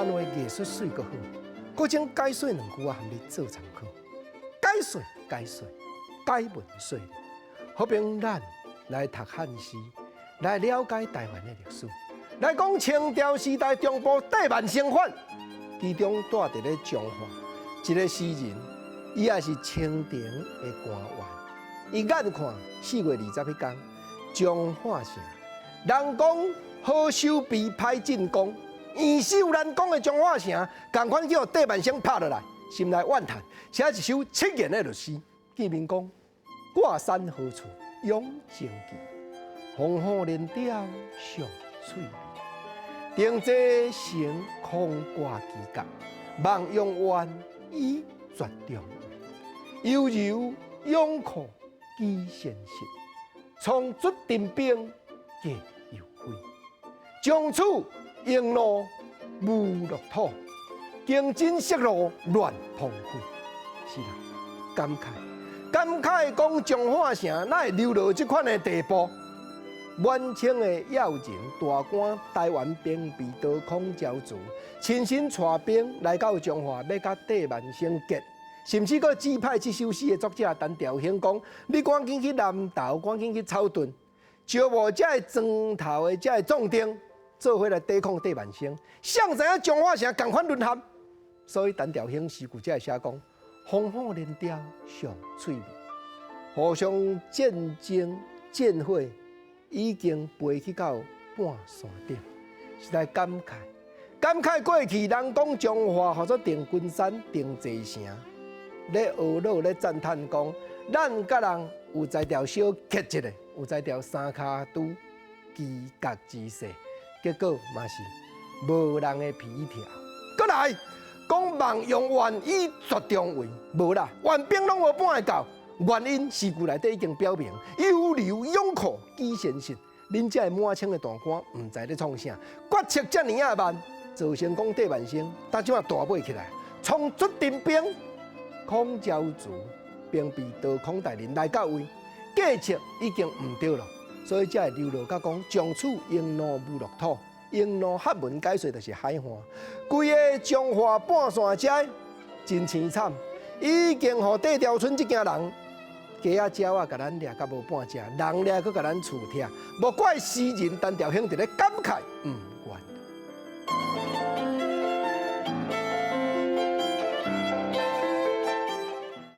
灣話藝術媠閣好，閣將解說兩句仔含你做參考。解說解說解文說理，好比咱來讀漢詩，來了解台灣的歷史，來講清朝時代中部帝萬生反，其中蹛佇咧彰化一個詩人，伊也是清廷的官員。伊眼看4月20彼工，彰化城，人講好守備歹進攻，易守難攻的彰化城，仝款叫帝萬生拍落來，心內怨嘆，寫一首七言的律詩，見面講：掛山何處勇爭奇，烽火連吊上翠微。定這城空掛犄角，望用願以絕中位。悠柔勇闊幾現實，倉卒陳兵計猶非。從此庸路無樂土，經真息路亂鵬飛。是啦，感慨感慨講彰化城哪會流落這款的地步？滿清的要人大官台灣兵備道孔昭慈，親身帶兵來到彰化，欲佮帝萬生結，甚至閣指派這首詩的作者陳調興講：你趕緊去南投，趕緊去草屯，招募這个莊頭的這个壯丁，做伙來抵抗帝萬生。誰知影彰化城仝款淪陷，所以陳調興詩句才會寫講：烽火連吊上翠微，互相戰爭戰火已經飛去到半山頂，實在感慨。感慨過去，人講彰化號做定軍山、定濟城，咧學老咧讚嘆講，咱佮人有才調小結一下，有才調三跤拄犄角之勢，結果嘛是無人的皮條。閣來講望用願以絕中圍，無啦，援兵攏無半會到。原因詩句內底已經表明，猶留勇闊幾現實。恁這个滿清的大官毋知咧創啥，決策遮爾仔慢，造成講帝萬生，當這馬大尾起來，倉卒陳兵，孔昭慈兵備道孔大人來到位，計策已經毋對了，所以才會流落到講從此庸路無樂土，庸路漢文解說就是海岸，規个彰化半山遮真凄慘，已經予帝調村這囝人。雞仔鳥仔共咱掠甲無半隻，人掠閣共咱厝拆，無怪詩人陳調興佇咧感慨，毋